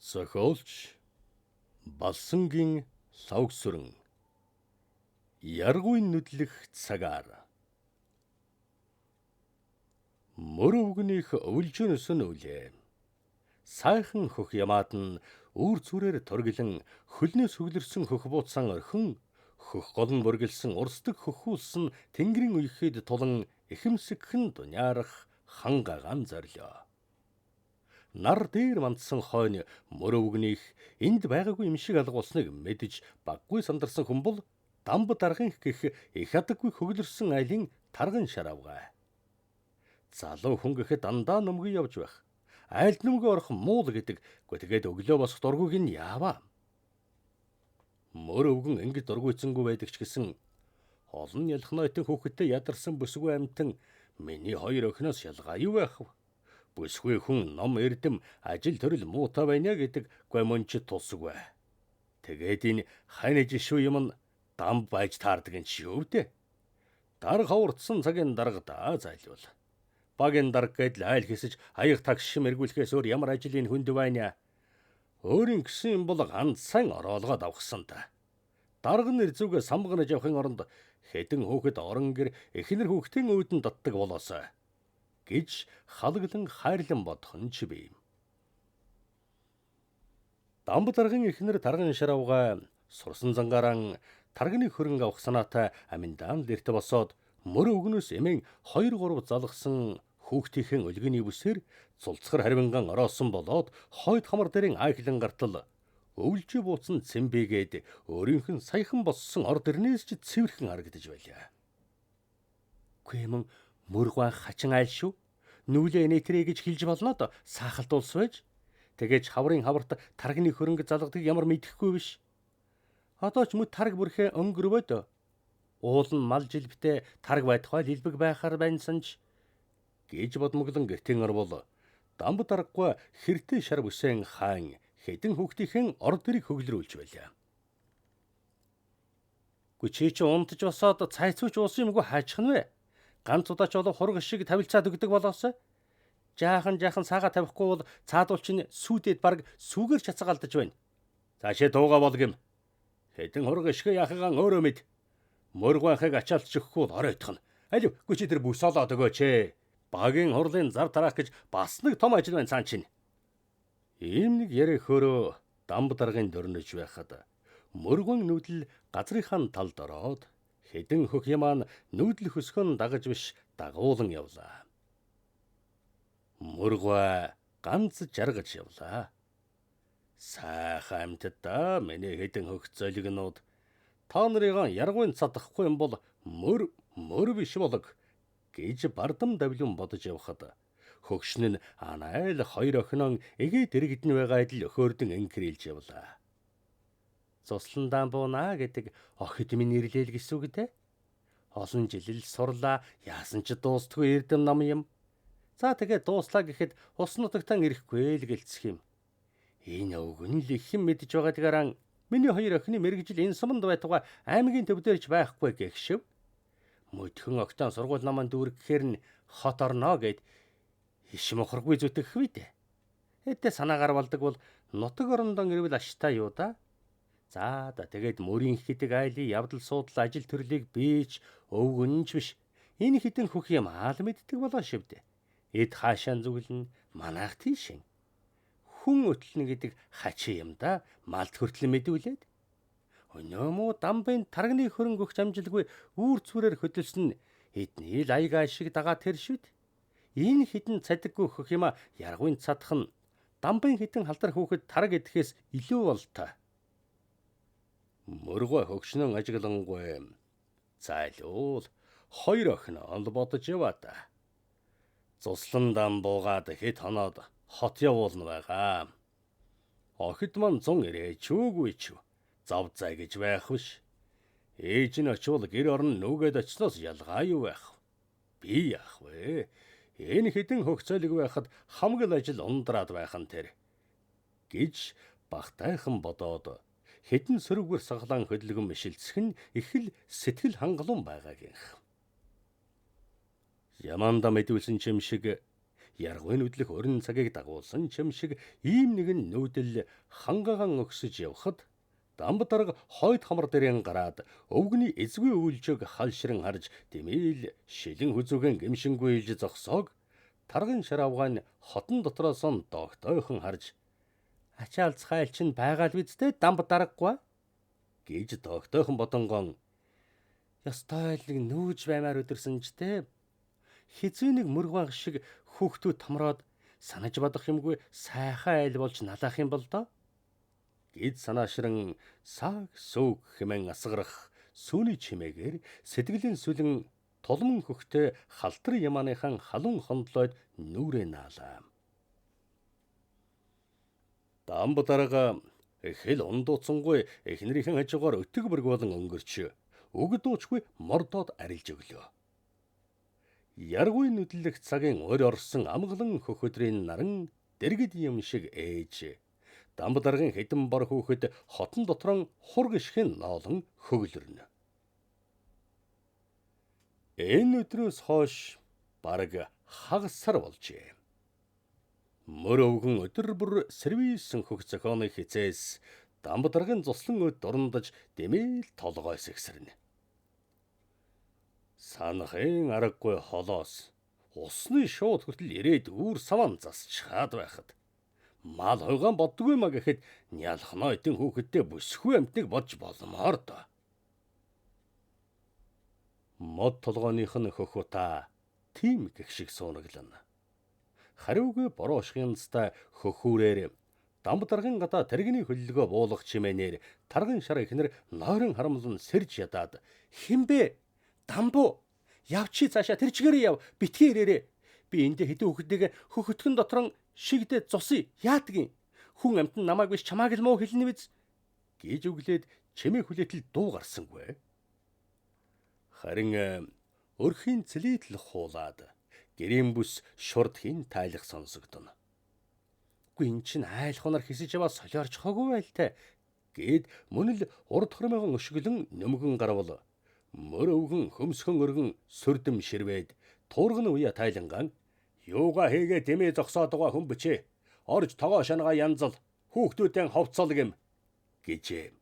Зохиолч Балсангийн Лавгсүрэн. Яргуйн нүдлэх цагаар. Мөр өвгөнийх өвлжөөнөөс нь өвлөө. Сайхан хөх ямаад нь үүр зүрээр тургилан хөлнөөс хөглөрсөн хөх бууцсан орхин хөх гол нь бүргэлсэн урсдаг хөхүүлсэн тэнгэрийн үерхэд тулан ихэмсэгхэн дуняарах хангагаан зорилоо. Нар дээр мандсан хойно мөр өвгөнийх энд байгаагүй юм шиг алгуулсныг мэдэж баггүй сандарсан хүн бол дамб даргын гэх их адаггүй хөглөрсөн айлын тарган шаравгай. Залуу хүн гэхэд дандаа нөмгөн явж байх. Айлд нөмгөө орох муул гэдэг. Гэхдээ тэгээд өглөө босох дургүйг нь яаваа. Мөр өвгөн ингэж дургүйцэнгүй байдаг ч гэсэн олон ялах нойтон хүүхэдтэй ядарсан бүсгүй амтан миний хоёр охиноос ялгаа юу байх вэ? Бүсгүй хүн ном эрдэм ажил төрөл муутай байна гэдэг гомонч тусгүй. Тэгээд энэ хань жишүү юм нь дам байж таардаг юм чи юу вэ? Дарга хаврдсан цагийн дарга да зайлвал. Багийн дарга гэдэл айл хэсэж аяг тагш мэргүүлэхээс өөр ямар ажил энэ хүнд байна. Өөрийн гисэн юм бол ганцхан ороолгоод авахсан та. Дарга нь эрзүүгээ самганаж явахын оронд хэдэн хүүхэд орон гэр эхнэр хүүхдийн үүдэн датдаг болоосой гэж халаглан хайрлан бодох нь ч бий. Дамб даргын эхнэр тарган шаравга сурсан зангаран тарганы хөрөнгө авах санаатай аминдаан л эрт босоод мөр өвгнөөс эмэн 2 3 залгасан хүүхдийнхэн өлгөний бүсээр цулцгар харвинган ороосон болоод хойд хамар дэрийн айхлан гартал өвлжөө бууцсан цэмбигээд өөрийнх нь саяхан боссон ор дэрнээс ч цэвэрхэн харагдаж байлаа. Үгүй юм мөргуан хачин айл шүү. Нүүлээ нэтэрэ гэж хэлж болно доо саахалт улс байж. Тэгээж хаврын хаварт тарганы хөрөнгө залгадаг ямар мэдэхгүй биш. Одоо ч мүд тарг бүрхээ өнгөрвөөд уул нь мал жилбтэй тарг байтугай лилбэг байхаар байнсан ч гэж бодмоглон гэртэн орвол дамб даргагүй хэртэ шар бүсэн хаан хэдэн хүүхдийнхэн ор дэрийг хөглөрүүлж байлаа. Гү чи чи унтж босоод цайцууч уусан юмгүй хаачих нь вэ? Ганц удаач болов хург шиг тавилцаад өгдөг болоосой. Жаахан жаахан саага тавихгүй бол цаадуул чинь сүйдээд баг сүгээр чацаг алдаж байна. Цаашаа дууга бол гэм. Хэдэн хург ишгэ яхагаан өөрөө мэд. Мөргуанхыг ачаалтч өгөхгүй бол оройтох нь. Алив гү чи тэр бүс олоод өгөөч ээ. Багийн хурлын зар тараах гэж бас нэг том ажил байна цаан чинь. Ийм нэг яриа хөөрөө дамб даргын дөрнөж байхад мөргөн нүүдэл газрынхаа талд ороод хэдэн хөх ямаан нүүдэл хөсгөн дагаж биш дагуулan явлаа. Мөргөө ганц жаргаж явлаа. Сайхан амьтад да миний хэдэн хөх золигнууд та нарыгаа яргуйн цадахгүй юм бол мөр мөр биш болог гэж бардам давлин бодож явхад хөгшин нь анайл хоёр охиноо эгээ дэрэгдэн байгаа адил өхөөрдөн инкрэлж явлаа. Цусландаан буунаа гэдэг охид минь ирлээл гэсэн үг дээ. Олон жил л сурлаа, яасан ч дуустгүй эрдэм нам юм. За тэгээд дууслаа гэхэд ус нутагтан ирэхгүй л гэлцэх юм. Энэ өвгөн л их юм мэдж байгаа дгааран миний хоёр охины мэргэжил энэ суманд байтугай аймгийн төв дээр ч байхгүй гэх шив. Мөдхөн октон сургууль наман дүүргэхээр нь хот орно гэд иш мохоргүй зүтгэх үү дээ. Эдээ санаагаар болдог бол нутаг орондон ирвэл аштай юу да. За да тэгээд мөрийн гэдэг айлын явдал суудал ажил төрлийг бийч өвгөн ч биш. Энэ хитэн хөх юм аал мэддэг болоо шивдэ. Эд хаашаа зүгэлнэ манайх тийшин. Хүн өтлөнө гэдэг хачин юм да малд хүртэл мэдүүлээд. Өнөө муу дамбын тарганы хөрөнгө өгч амжилгүй үүр цүрээр хөдөлсөн эдний л аягаа шиг дагаа тэр шүд. Энэ хитэн цадаггүй хөх юма яргуйн цадах нь дамбын хитэн халдар хүүхэд тараг идэхээс илүү болтой. Мөргөө хөгшнөн ажиглангүй. Зайлуул хоёр охин ол бодож яваа да. Цуслан дам буугаад хэд хоноод хот явуулна байгаа. Охид ман 100 ирээч үгүй ч зав зай гэж байх биш. Ээж нь очивол гэр орон нүгэд очсноос ялгаа юу байх вэ? Би яах вэ? Энэ хэдэн хөгцөөлөг байхад хамаг л ажил ундраад байх нь тэр гэж багтайхан бодоод хэдэн сөрөвгөр сахлаан хөдөлгөн мишилцэх нь их л сэтгэл хангалуун байгаагийнх. Яманда мэдүүлсэн чим шиг Яргын нүдлэх орин цагийг дагуулсан чим шиг ийм нэгэн нүүдэл хангагаан өгсөж явхад дамб дарга хойд хамар дээрэн гараад өвгөний эзгүй үйлжөг халшран харж дэмээл шилэн хүзүүгэн гимшингүй илж зогсоог тарган шаравгаан хотон дотроос нь догтойхон харж ачаалцхайл чинь байгаа л биз дээ дамб даргагүй гэж догтойхон бодонгон ёстой л нэг нүүж баймаар өдөрсөн ч те хизээ нэг мөргваг шиг хүүхдүүд томроод санаж бодох юмгүй сайхан айл болж налаах юм бол доо гэд санаашран сааг сүүг хэмээн асгарах сүүний чимээгээр сэтгэлийн сүлэн тулман хөхтэй халтар ямааныхан халуун хондлойд нүрээ наалаа. Дамб дарга хэл ундууцсангүй эхнэрийнхэн хажуугаар өтөг бүрг болон өнгөрч үг дуучгүй мордоод арилж өглөө. Яргүй нүдлэх цагийн урь орсон амгалан хөх өдрийн наран дэргэд юм шиг ээж дамб даргын хэдэн бор хүүхэд хотон дотрон хург ишхэн ноолон хөглөрнө. Энэ өдрөөс хойш бараг хагас сар болжээ. Мөр өвгөн өдөр бүр сервисэн хөх зохионы хизээс дамб даргын зуслан өд дурандаж дэмээл толгой сэгсэрнэ. Санахын аргагүй холоос усны шууд хүртэл ирээд үүр саван засчхаад байхад мал хойгоон боддгүй ма гэхэд нялхноо итэн хүүхэдтэй бүсгүй амтныг бодж болмоор доо. Мод толгойных нь хөх утаа тийм гэх шиг суунаглана. Хариугүй бороо ушгинцтай хөхүүрээр дамб даргын гадаа тэрэгний хөллөгөө буулгах чимээнээр тарган шар ихнэр нойрон харамлан сэрж ядаад хинбэ дамбу явчи цаашаа тэр чигээрээ яв битгий ирээрээ би эндээ хэдэн хүүхэднийг хөхөтгөн дотрон шигдээ зусъя яадгийн хүн амтан намайг биш чамааг л муу хэлнэ биз гэж өглөөд чимээ хүлээтэл дуу гарсангүй. Харин өрхийн цэлийтэл хуулаад гэрийн бүс шурд хин тайлах сонсогдоно. Үгүй эн чинь айл хоноор хисэж яваа солиорч хоогүй байлтай гэд мөн л урд хормойгон өшгөлөн нөмгөн гарвал мөр өвгөн хөмсгөн өргөн сүрдэм ширвээд туурган уя тайлангаан юугаа хийгээ дэмээ зогсоод байгаа хүн бичээ орж тогоо шангаа янзал хүүхдүүдэн ховцол гэм гэжээ.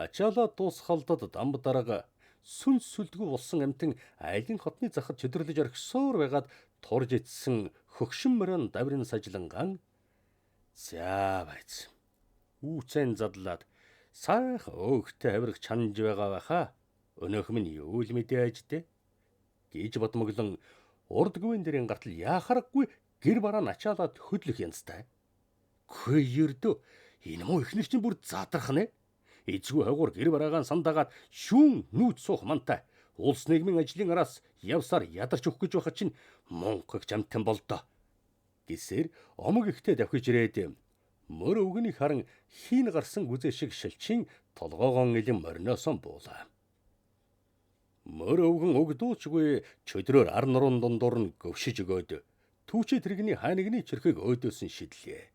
Ачаалаа дуусхалдад дамб дарга сүнс сүлдгүй болсон амтан айлын хотны захад чөдөрлөж орхисоор байгаад турж итсэн хөгшин морин даврын сажлангаан за байц үүцэн задлаад сайхан өөхтэй авирах чанж байгаа байхаа өнөөх минь юу л мэдээ аждээ гэж бодмоглон урд гүвэн дэрийн гартал яхарахгүй гэр бараа начаалаад хөдлөх янзтай. Хөө ердөө энэ муу ихнэр чинь бүр задрах нэ. Эзгүй хойгуур гэр бараагаан сандагаад шүүн нүүц суух мантай. Улс нийгмийн ажлын араас явсаар ядарч өгөх гэж байхад чинь мунхаг жамтан болдоо. Гисээр омог ихтэй давхиж ирээд мөр өвгөнийг харан хийн гарсан гүзээ шиг шилчин толгоогоон илэн мориносон буулаа. Мөр өвгөн өгдүүчгүй чөдрөөр ар нуруунд дундуур нь гөвшиж өгөөд түүчээ тэрэгний хайнагны чөрхийг өөдөөс нь шидлээ.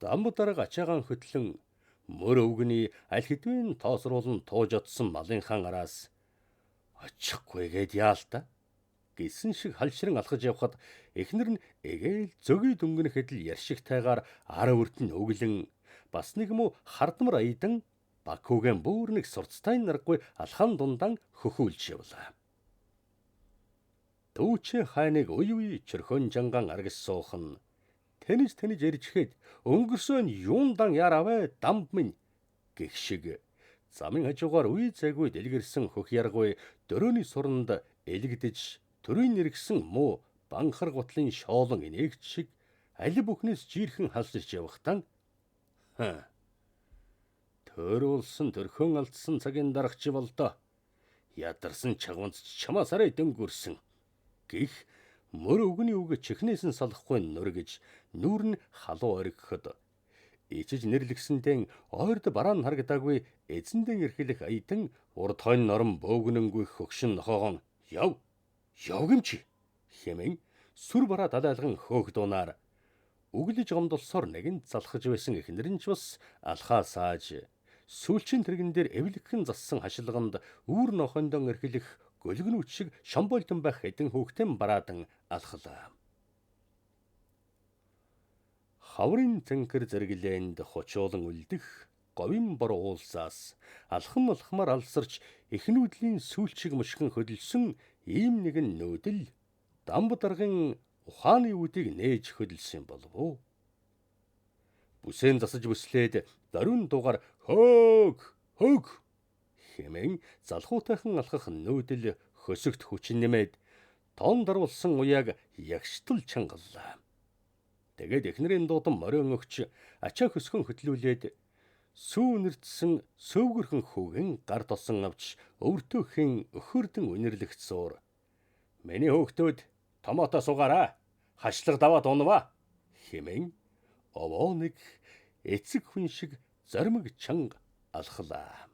Дамб дарга ачаагаан хөтлөн мөр өвгөний аль хэдийн тоосруулан тууж одсон малын хаан араас очихгүй гээд яалта гэсэн шиг халшран алхаж явхад эхнэр нь эгээл зөгийн дүнгэнэхэд л ярьшигтайгаар ар өрт нь өглөн бас нэг муу хардмар аядан Бакугийн бүр нэг сурцтай наргүй алхан дундан хөхүүлж явлаа. Түүчээ хайныг уй уй чөрхөн жанган аргас суух нь тэнэж тэнэж иржхэд өнгөрсөн юундан яравэ дамб минь гэх шиг замын хажуугаар үе зайгүй дэлгэрсэн хөх яргүй дөрөөний суранд элэгдэж төрийн нэргсэн муу банхар гутлын шоолон инээгч шиг аль бүхнээс жиирхэн халсарч явахтан төрүүлсэн төрхөн алдсан цагийн дарагч болдоо ядарсан чагванц чамаас арай дөнгөрсөн гих мөр өвгөний үг чихнээс нь салахгүй нүргэж нүүр нь халуу оргиход ичиж нэрлэгсэндэн ойрд бараа нь харагдаагүй эзэндэн эрхлэх аятан урд хойно норон бөөгнөнгүй хөгшин нохоогон яв яв гэмчи хэмээн сүр бараа далайлган хөөх дуунаар өглөж гомдолсоор нэгэн залхаж байсан эхнэр нь ч бас алхаа сааж сүүлчийн тэрэгэн дээр эвлэгхэн зассан хашилганд үүр нохондон эрхлэх гөлгөнүүч шиг шомбойлдон байх хэдэн хүүхдэн бараадан алхалаа. Хаврын цэнхэр зэрэглээнд хучуулан үлдэх говийн бор уулсаас алхам алхмаар алсарч эхнүүдлийн сүүлчиг мушгин хөдөлсөн ийм нэгэн нүүдэл дамб даргын ухааны үдийг нээж хөдөлсөн болов уу? Бүсэн засаж бүслээд дөрвөн дугаар хөг хөг хэмээн залхуутайхан алхах нүүдэл хөсөгт хүчин нэмээд тон даруулсан уяаг ягштал чангаллаа. Тэгээд эхнэрийн дуудан морион өгч ачаа хөсгөн хөтлүүлээд сүү нэртсэн сөвгөрхөн хүүгэн гар тосон авч өвөртөхийн өхөрдөн үнэрлэгт суур. Миний хөөхтүүд томото сугаараа хашлаг даваад унваа хэмээн овоо нэг эцэг хүн шиг зоримог чанга алхлаа.